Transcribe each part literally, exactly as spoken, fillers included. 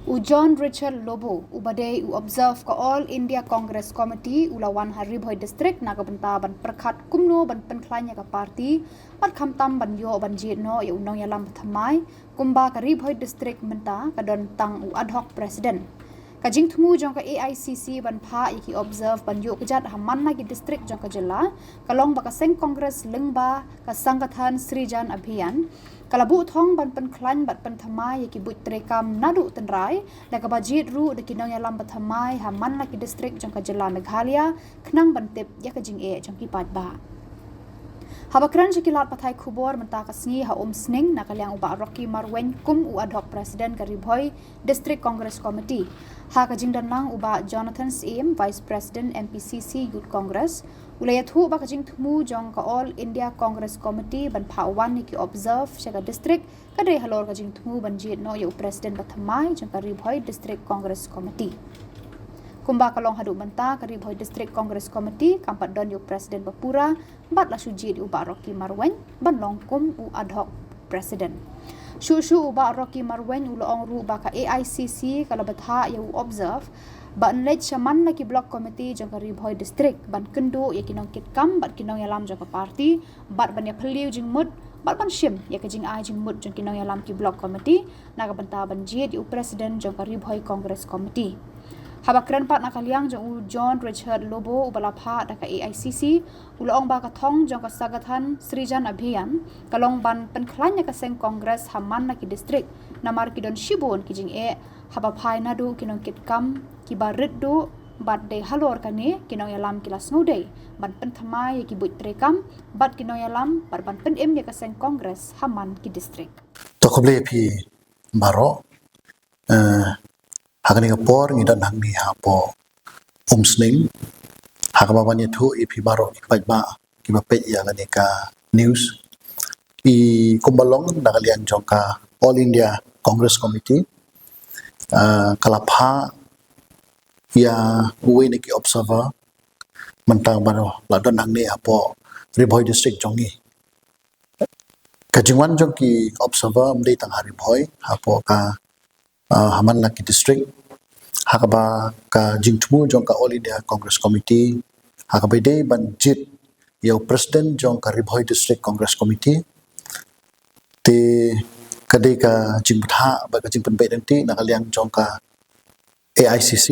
U John Richard Lobo, uba dei u observe ka All India Congress Committee, u la wan ha Ri Bhoi District na ka bynta ban pyrkhat kumno ban pynkhlaiñ ïa ka party, bad khamtam ban ïoh ban jied noh ïa u nongïalam ba thymmai, kumba ka Ri Bhoi District mynta ka don tang u ad hoc president. Ka jingthmu jong ka A I C C ban phah ïa ki observe ban ïuh kjat ha man la ki district jong ka jylla, ka long ba ka seng Congress lyngba ka Sangathan Srijan Abhiyan, ka la buh thong ban pynkhlaiñ bad pynthymmai ïa ki buit treikam naduh tynrai, da kaba jied ruh da ki nongïalam ba thymmai ha man la ki district jong ka jylla Meghalaya, khnang ban tip ïa ka jingeh jong ki paidbah. Haba kren sha ki lad pathai khubor mynta ka sngi ha Umsning na ka liang u Bah Rocky Marwein kum u ad hoc president ka Ri Bhoi District Congress Committee, ha ka jingdon lang u Bah Jonathan Syiem, Vice President M P C C Youth Congress, u la ïathuh ba ka jingthmu jong ka All India Congress Committee ban phah wan ïa ki observe sha ka district ka dei halor ka jingthmu ban jied noh ïa u president ba thymmai jong ka Ri Bhoi District Congress Committee. Kumba ka long haduh mynta, ka Ri Bhoi District Congress Committee kam pat don ïa u president ba pura, bad la shu jied ïa u Bah Rocky Marwein ban long kum u ad hoc president. Shuh shuh u Bah Rocky Marwein u la ong ruh ba ka A I C C ka la bthah ïa u observe ba yn leit sha man la ki block committee jong ka Ri Bhoi District ban kynduh ïa ki nongkitkam bad ki nongïalam jong ka party, bad ban ïaphylliew jingmut, bad ban shim ïa ka jingai jingmut jong ki nongïalam ki block committee na ka bynta ban jied ïa u president jong ka Ri Bhoi Congress Committee. Haba kren pat na ka liang jong u John Richard Lobo uba la phah da ka A I C C, u la ong ba ka thong jong ka Sangathan Srijan Abhiyan ka long ban pynkhlaiñ ïa ka seng Congress ha man la ki district, namar ki don shibun ki jingeh haba phai naduh ki nongkitkam kiba rit duh, bad dei halor kane ki nongïalam ki la sngewdei ban pynthymmai ïa ki buit treikam bad ki nongïalam, bad ban pynim ïa ka seng Congress ha man ki district. To khublei ïa phi baroh, eh, ha kane ka por ngi don hangne hapoh Umsning, ha kaba ban ïathuh ïa phi baroh ki paidbah kiba peit ïa kane ka news. I kumba long na ka liang jong ka All India Congress Committee, eh, ka la phah ïa uwei na ki observer mynta ba la don hangne hapoh Ri Bhoi District jong ngi. Ka jingwan jong ki observer ym dei tang ha Ri Bhoi, hapoh ka, ah, ha man la ki district, ha kaba ka jingthmu jong ka All India Congress Committee ha kaba dei ban jied ïa u president jong ka Ri Bhoi District Congress Committee. Te ka dei ka jingbthah bad ka jingpynbeit lynti na ka liang jong ka A I C C,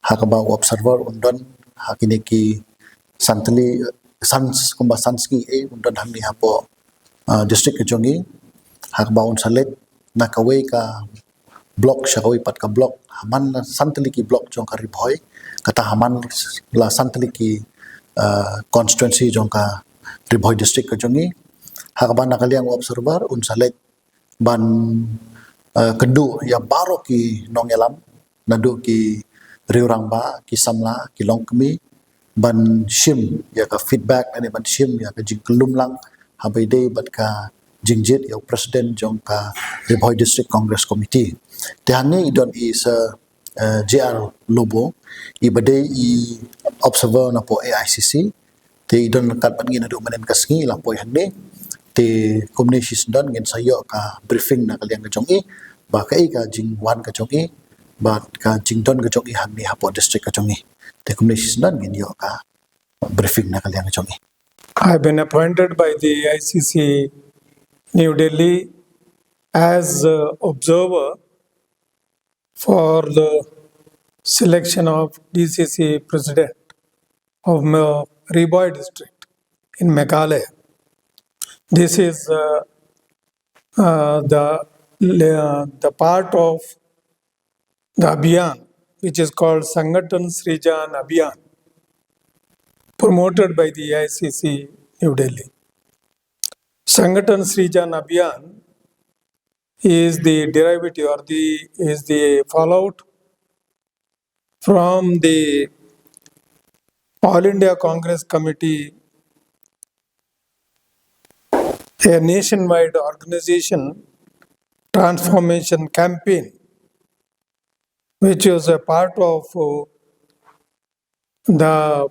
ha kaba u observer un don ha kine ki san tylli, san, kumba san sngi eh un don hangne hapoh, ah, district ka jong ngi, ha kaba un sa leit na kawei ka block sha kawei pat ka block, ha man la san tylli ki block jong ka Ri Bhoi, kata ha man la san tylli ki, ah, constituency jong ka Ri Bhoi District ka jong ngi, ha kaba na ka liang u observer un sa leit ban, eh, kynduh ïa baroh ki nongïalam, naduh ki riew rangbah, ki samla, ki longkmie, ban shim ïa ka feedback, lane ban shim ïa ka jingkyllum lang haba ïadei bad ka jingjied ïa u president jong ka Ri Bhoi District Congress Committee. Te hangne i don i Sir, eh, J R Lobo, iba dei i observer napoh A I C C, te i don ryngkat bad ngi naduh mynnin ka sngi, i la poi hangne. Te kumne shisyndon ngin sa ïoh ka briefing na ka liang ka jong i ba kaei ka jingwan ka jong i bad ka jingdon ka jong i hangne hapoh district ka jong i. Te kumne shisyndon ngin ïoh ka briefing na ka liang ka jong i. I've been appointed by the A I C C New Delhi as, uh, observer for the selection of D C C president of Me-, Ri Bhoi district in Meghalaya. This is, uh, uh, the, uh, the part of the Abhiyan, which is called Sangathan Srijan Abhiyan, promoted by the A I C C New Delhi. Sangathan Srijan Abhiyan is the derivative or the, is the fallout from the All India Congress Committee, a nationwide organization transformation campaign, which was a part of, uh, the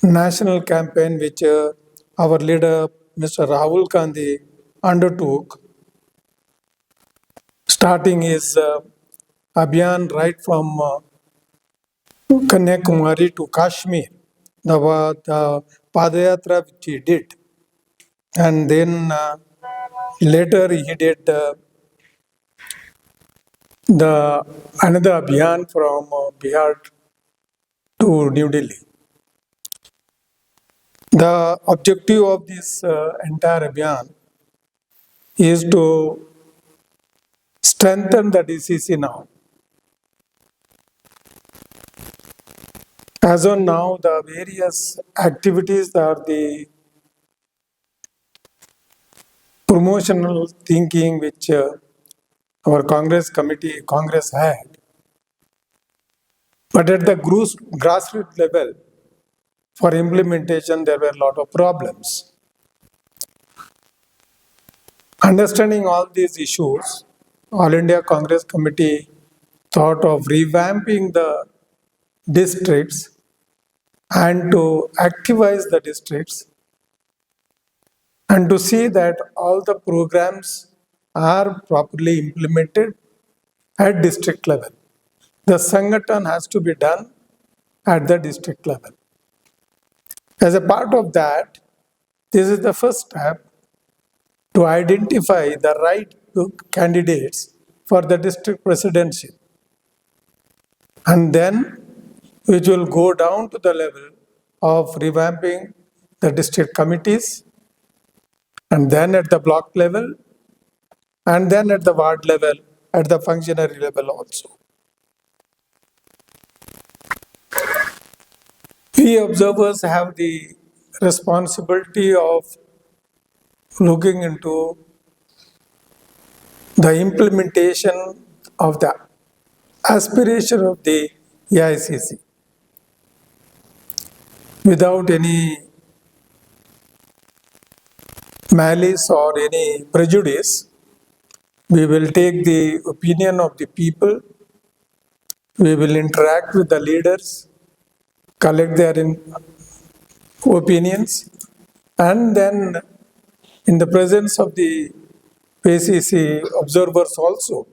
national campaign which, uh, our leader, Mister Rahul Gandhi, undertook, starting his, uh, Abhiyan right from uh, Kanyakumari to Kashmir, the, wa- the Padayatra which he did. And then uh, later he did uh, the another Abhiyan from uh, Bihar to New Delhi. The objective of this uh, entire Abhiyan is to strengthen the D C C now. As on now, the various activities or the promotional thinking which uh, our Congress committee, Congress had, but at the grass- grassroots level, for implementation, there were a lot of problems. Understanding all these issues, All India Congress Committee thought of revamping the districts and to activize the districts and to see that all the programs are properly implemented at district level. The Sangathan has to be done at the district level. As a part of that, this is the first step to identify the right candidates for the district presidentship. And then, which will go down to the level of revamping the district committees, and then at the block level, and then at the ward level, at the functionary level also. We observers have the responsibility of looking into the implementation of the aspiration of the A I C C without any malice or any prejudice. We will take the opinion of the people. We will interact with the leaders, collect their in- opinions, and then in the presence of the A I C C observers also,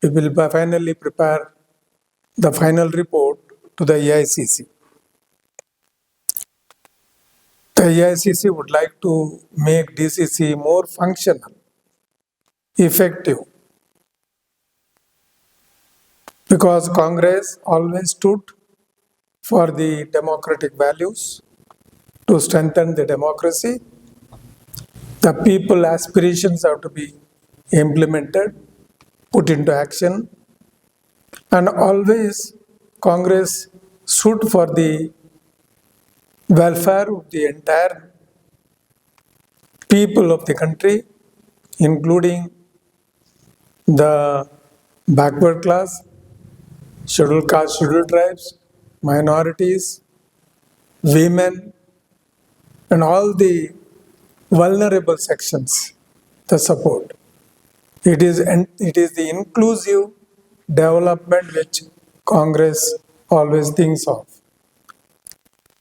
we will finally prepare the final report to the A I C C. The A I C C would like to make D C C more functional, effective, because Congress always stood for the democratic values, to strengthen the democracy. The people aspirations have to be implemented, put into action, and always Congress stood for the welfare of the entire people of the country, including the backward class, scheduled caste, scheduled tribes, minorities, women, and all the vulnerable sections, the support. It is, and it is the inclusive development which Congress always thinks of.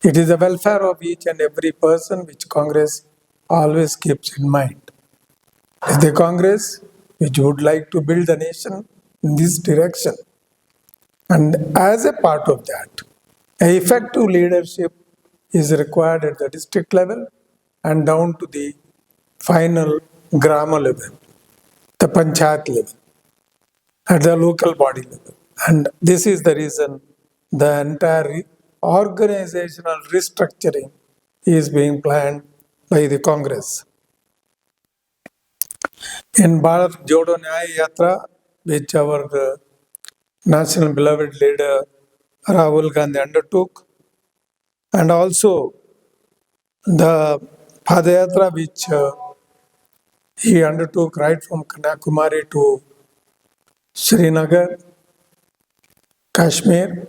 It is the welfare of each and every person which Congress always keeps in mind. It's the Congress which would like to build the nation in this direction. And as a part of that, a effective leadership is required at the district level and down to the final grama level, the panchayat level, at the local body level. And this is the reason the entire re- organizational restructuring is being planned by the Congress. In Bharat Jodo Nyay Yatra, which our uh, national beloved leader Rahul Gandhi undertook, and also the Padayatra which uh, he undertook right from Kanyakumari to Srinagar, Kashmir.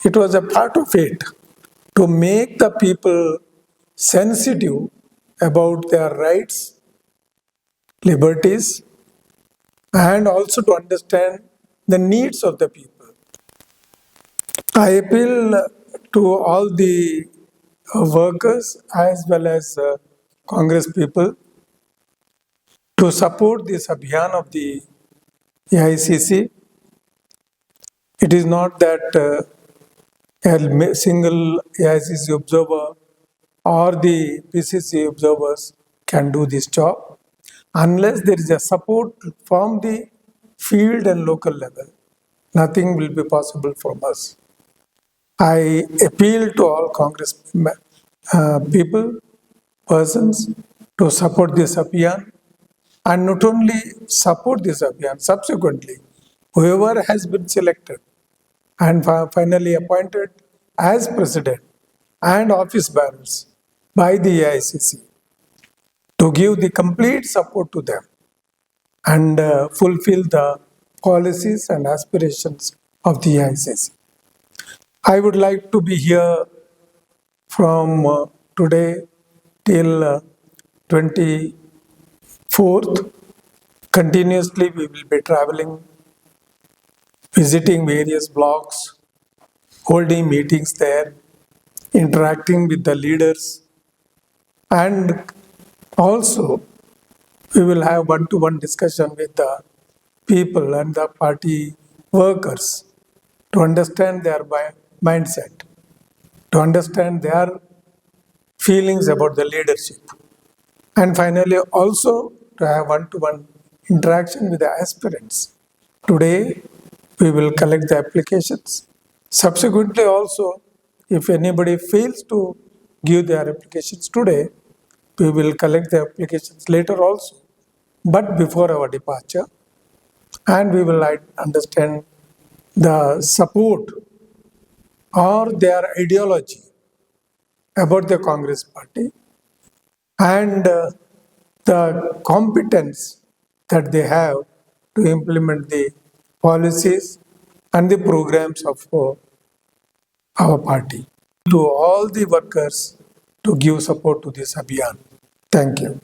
It was a part of it to make the people sensitive about their rights, liberties, and also to understand the needs of the people. I appeal to all the uh, workers as well as uh, Congress people to support this abhiyan of the A I C C It is not that uh, a single A I C C observer or the P C C observers can do this job unless there is a support from the field and local level. Nothing will be possible from us. I appeal to all Congress uh, people, persons to support this abhiyan, and not only support this abhiyan, subsequently, whoever has been selected and finally appointed as president and office bearers by the A I C C to give the complete support to them and uh, fulfill the policies and aspirations of the A I C C. I would like to be here from uh, today till uh, twenty-fourth. Continuously, we will be traveling, visiting various blocks, holding meetings there, interacting with the leaders, and also we will have one-to-one discussion with the people and the party workers to understand their mindset, to understand their feelings about the leadership, and finally also to have one-to-one interaction with the aspirants. Today, we will collect the applications. Subsequently also, if anybody fails to give their applications today, we will collect the applications later also, but before our departure, and we will understand the support or their ideology about the Congress party and uh, the competence that they have to implement the policies and the programs of uh, our party. To all the workers to give support to this abhiyan. Thank you.